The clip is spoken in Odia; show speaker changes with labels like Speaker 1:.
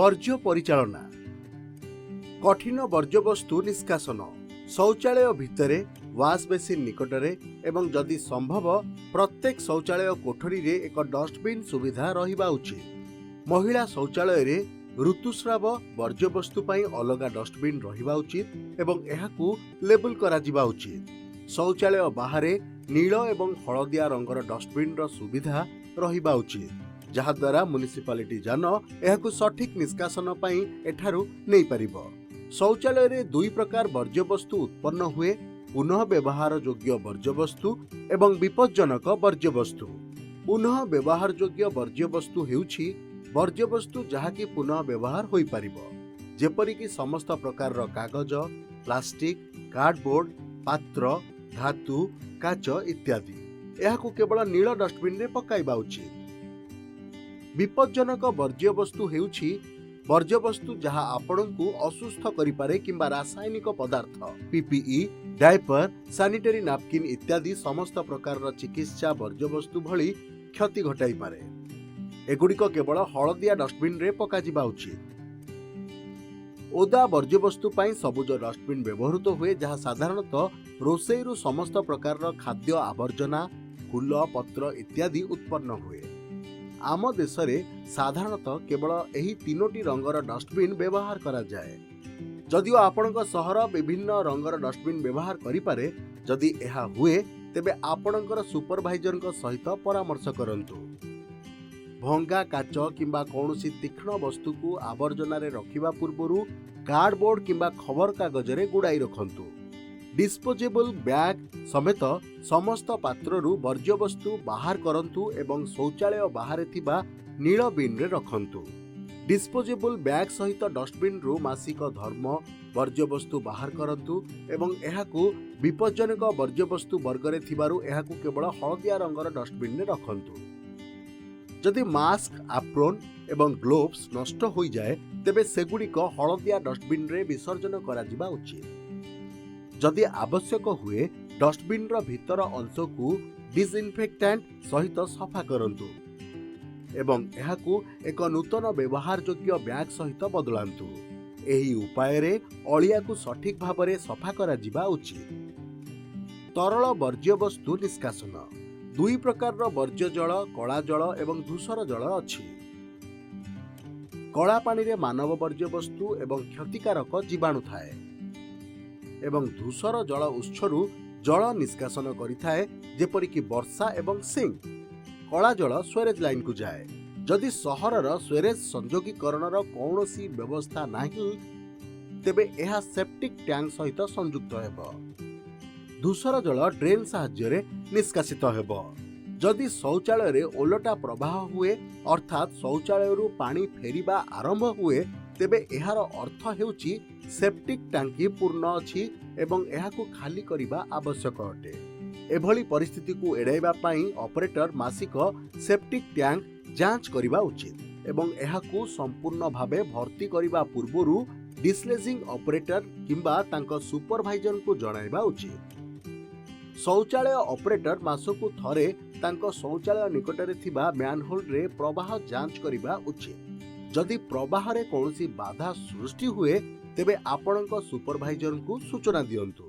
Speaker 1: ବର୍ଜ୍ୟ ପରିଚାଳନା। କଠିନ ବର୍ଜ୍ୟବସ୍ତୁ ନିଷ୍କାସନ। ଶୌଚାଳୟ ଭିତରେ, ୱାଶ୍ ବେସିନ୍ ନିକଟରେ ଏବଂ ଯଦି ସମ୍ଭବ ପ୍ରତ୍ୟେକ ଶୌଚାଳୟ କୋଠରୀରେ ଏକ ଡଷ୍ଟବିନ୍ ସୁବିଧା ରହିବା ଉଚିତ। ମହିଳା ଶୌଚାଳୟରେ ଋତୁସ୍ରାବ ବର୍ଜ୍ୟବସ୍ତୁ ପାଇଁ ଅଲଗା ଡଷ୍ଟବିନ୍ ରହିବା ଉଚିତ ଏବଂ ଏହାକୁ ଲେବଲ୍ କରାଯିବା ଉଚିତ। ଶୌଚାଳୟ ବାହାରେ ନୀଳ ଏବଂ ହଳଦିଆ ରଙ୍ଗର ଡଷ୍ଟବିନ୍ର ସୁବିଧା ରହିବା ଉଚିତ, ଯାହାଦ୍ୱାରା ମ୍ୟୁନିସିପାଲିଟି ଯାନ ଏହାକୁ ସଠିକ୍ ନିଷ୍କାସନ ପାଇଁ ଏଠାରୁ ନେଇପାରିବ। ଶୌଚାଳୟରେ ଦୁଇ ପ୍ରକାର ବର୍ଜ୍ୟବସ୍ତୁ ଉତ୍ପନ୍ନ ହୁଏ: ପୁନଃ ବ୍ୟବହାର ଯୋଗ୍ୟ ବର୍ଜ୍ୟବସ୍ତୁ ଏବଂ ବିପଜ୍ଜନକ ବର୍ଜ୍ୟବସ୍ତୁ। ପୁନଃ ବ୍ୟବହାର ଯୋଗ୍ୟ ବର୍ଜ୍ୟବସ୍ତୁ ହେଉଛି ବର୍ଜ୍ୟବସ୍ତୁ ଯାହାକି ପୁନଃ ବ୍ୟବହାର ହୋଇପାରିବ, ଯେପରିକି ସମସ୍ତ ପ୍ରକାରର କାଗଜ, ପ୍ଲାଷ୍ଟିକ, କାର୍ଡବୋର୍ଡ, ପାତ୍ର, ଧାତୁ, କାଚ ଇତ୍ୟାଦି। ଏହାକୁ କେବଳ ନୀଳ ଡଷ୍ଟବିନରେ ପକାଇବା ଉଚିତ। ବିପଜ୍ଜନକ ବର୍ଜ୍ୟବସ୍ତୁ ହେଉଛି ବର୍ଜ୍ୟବସ୍ତୁ ଯାହା ଆପଣଙ୍କୁ ଅସୁସ୍ଥ କରିପାରେ କିମ୍ବା ରାସାୟନିକ ପଦାର୍ଥ, ପିପିଇ, ଡାଇପର, ସାନିଟାରୀ ନାପକିନ୍ ଇତ୍ୟାଦି ସମସ୍ତ ପ୍ରକାରର ଚିକିତ୍ସା ବର୍ଜ୍ୟବସ୍ତୁ ଭଳି କ୍ଷତି ଘଟାଇପାରେ। ଏଗୁଡ଼ିକ କେବଳ ହଳଦିଆ ଡଷ୍ଟବିନରେ ପକାଯିବା ଉଚିତ। ଓଦା ବର୍ଜ୍ୟବସ୍ତୁ ପାଇଁ ସବୁଜ ଡଷ୍ଟବିନ୍ ବ୍ୟବହୃତ ହୁଏ, ଯାହା ସାଧାରଣତଃ ରୋଷେଇରୁ ସମସ୍ତ ପ୍ରକାରର ଖାଦ୍ୟ ଆବର୍ଜନା, ଫୁଲ, ପତ୍ର ଇତ୍ୟାଦି ଉତ୍ପନ୍ନ ହୁଏ। ଆମ ଦେଶରେ ସାଧାରଣତଃ କେବଳ ଏହି ତିନୋଟି ରଙ୍ଗର ଡଷ୍ଟବିନ୍ ବ୍ୟବହାର କରାଯାଏ, ଯଦିଓ ଆପଣଙ୍କ ସହର ବିଭିନ୍ନ ରଙ୍ଗର ଡଷ୍ଟବିନ୍ ବ୍ୟବହାର କରିପାରେ। ଯଦି ଏହା ହୁଏ, ତେବେ ଆପଣଙ୍କର ସୁପରଭାଇଜରଙ୍କ ସହିତ ପରାମର୍ଶ କରନ୍ତୁ। ଭଙ୍ଗା କାଚ କିମ୍ବା କୌଣସି ତୀକ୍ଷ୍ଣ ବସ୍ତୁକୁ ଆବର୍ଜନାରେ ରଖିବା ପୂର୍ବରୁ କାର୍ଡବୋର୍ଡ କିମ୍ବା ଖବରକାଗଜରେ ଗୁଡ଼ାଇ ରଖନ୍ତୁ। ଡିସ୍ପୋଜେବଲ୍ ବ୍ୟାଗ୍ ସମେତ ସମସ୍ତ ପାତ୍ରରୁ ବର୍ଜ୍ୟବସ୍ତୁ ବାହାର କରନ୍ତୁ ଏବଂ ଶୌଚାଳୟ ବାହାରେ ଥିବା ନୀଳ ବିନ୍ରେ ରଖନ୍ତୁ। ଡିସ୍ପୋଜେବଲ୍ ବ୍ୟାଗ୍ ସହିତ ଡଷ୍ଟବିନ୍ରୁ ମାସିକ ଧର୍ମ ବର୍ଜ୍ୟବସ୍ତୁ ବାହାର କରନ୍ତୁ ଏବଂ ଏହାକୁ ବିପଜ୍ଜନକ ବର୍ଜ୍ୟବସ୍ତୁ ବର୍ଗରେ ଥିବାରୁ ଏହାକୁ କେବଳ ହଳଦିଆ ରଙ୍ଗର ଡଷ୍ଟବିନ୍ରେ ରଖନ୍ତୁ। ଯଦି ମାସ୍କ, ଆପ୍ରୋନ୍ ଏବଂ ଗ୍ଲୋଭ୍ସ ନଷ୍ଟ ହୋଇଯାଏ, ତେବେ ସେଗୁଡ଼ିକ ହଳଦିଆ ଡଷ୍ଟବିନ୍ରେ ବିସର୍ଜନ କରାଯିବା ଉଚିତ। ଯଦି ଆବଶ୍ୟକ ହୁଏ, ଡଷ୍ଟବିନ୍ର ଭିତର ଅଂଶକୁ ଡିସ୍ଇନଫେକ୍ଟାଣ୍ଟ ସହିତ ସଫା କରନ୍ତୁ ଏବଂ ଏହାକୁ ଏକ ନୂତନ ବ୍ୟବହାରଯୋଗ୍ୟ ବ୍ୟାଗ୍ ସହିତ ବଦଳାନ୍ତୁ। ଏହି ଉପାୟରେ ଅଳିଆକୁ ସଠିକ୍ ଭାବରେ ସଫା କରାଯିବା ଉଚିତ। ତରଳ ବର୍ଜ୍ୟବସ୍ତୁ ନିଷ୍କାସନ। ଦୁଇ ପ୍ରକାରର ବର୍ଜ୍ୟ ଜଳ, କଳା ଜଳ ଏବଂ ଧୂସର ଜଳ ଅଛି। କଳା ପାଣିରେ ମାନବ ବର୍ଜ୍ୟବସ୍ତୁ ଏବଂ କ୍ଷତିକାରକ ଜୀବାଣୁ ଥାଏ ଏବଂ ଧୂସର ଜଳ ଉତ୍ସରୁ ଜଳ ନିଷ୍କାସନ କରିଥାଏ, ଯେପରିକି ବର୍ଷା ଏବଂ ସିଙ୍କ। କଳା ଜଳ ସ୍ୱେରେଜ ଲାଇନକୁ ଯାଏ। ଯଦି ସହରର ସ୍ୱେରେଜ ସଂଯୋଗୀକରଣର କୌଣସି ବ୍ୟବସ୍ଥା ନାହିଁ, ତେବେ ଏହା ସେପ୍ଟିକ୍ ଟ୍ୟାଙ୍କ ସହିତ ସଂଯୁକ୍ତ ହେବ। ଧୂସର ଜଳ ଡ୍ରେନ୍ ସାହାଯ୍ୟରେ ନିଷ୍କାସିତ ହେବ। ଯଦି ଶୌଚାଳୟରେ ଓଲଟା ପ୍ରବାହ ହୁଏ, ଅର୍ଥାତ୍ ଶୌଚାଳୟରୁ ପାଣି ଫେରିବା ଆରମ୍ଭ ହୁଏ, ତେବେ ଏହାର ଅର୍ଥ ହେଉଛି ସେପ୍ଟିକ୍ ଟାଙ୍କି ପୂର୍ଣ୍ଣ ଅଛି ଏବଂ ଏହାକୁ ଖାଲି କରିବା ଆବଶ୍ୟକ ଅଟେ। ଏଭଳି ପରିସ୍ଥିତିକୁ ଏଡ଼ାଇବା ପାଇଁ ଅପରେଟର ମାସିକ ସେପ୍ଟିକ୍ ଟ୍ୟାଙ୍କ ଯାଞ୍ଚ କରିବା ଉଚିତ ଏବଂ ଏହାକୁ ସମ୍ପୂର୍ଣ୍ଣ ଭାବେ ଭର୍ତ୍ତି କରିବା ପୂର୍ବରୁ ଡିସ୍ଲେଜିଂ ଅପରେଟର କିମ୍ବା ତାଙ୍କ ସୁପରଭାଇଜରଙ୍କୁ ଜଣାଇବା ଉଚିତ। ଶୌଚାଳୟ ଅପରେଟର ମାସକୁ ଥରେ ତାଙ୍କ ଶୌଚାଳୟ ନିକଟରେ ଥିବା ମ୍ୟାନହୋଲରେ ପ୍ରବାହ ଯାଞ୍ଚ କରିବା ଉଚିତ। ଯଦି ପ୍ରବାହରେ କୌଣସି ବାଧା ସୃଷ୍ଟି ହୁଏ, ତେବେ ଆପଣଙ୍କ ସୁପରଭାଇଜରଙ୍କୁ ସୂଚନା ଦିଅନ୍ତୁ।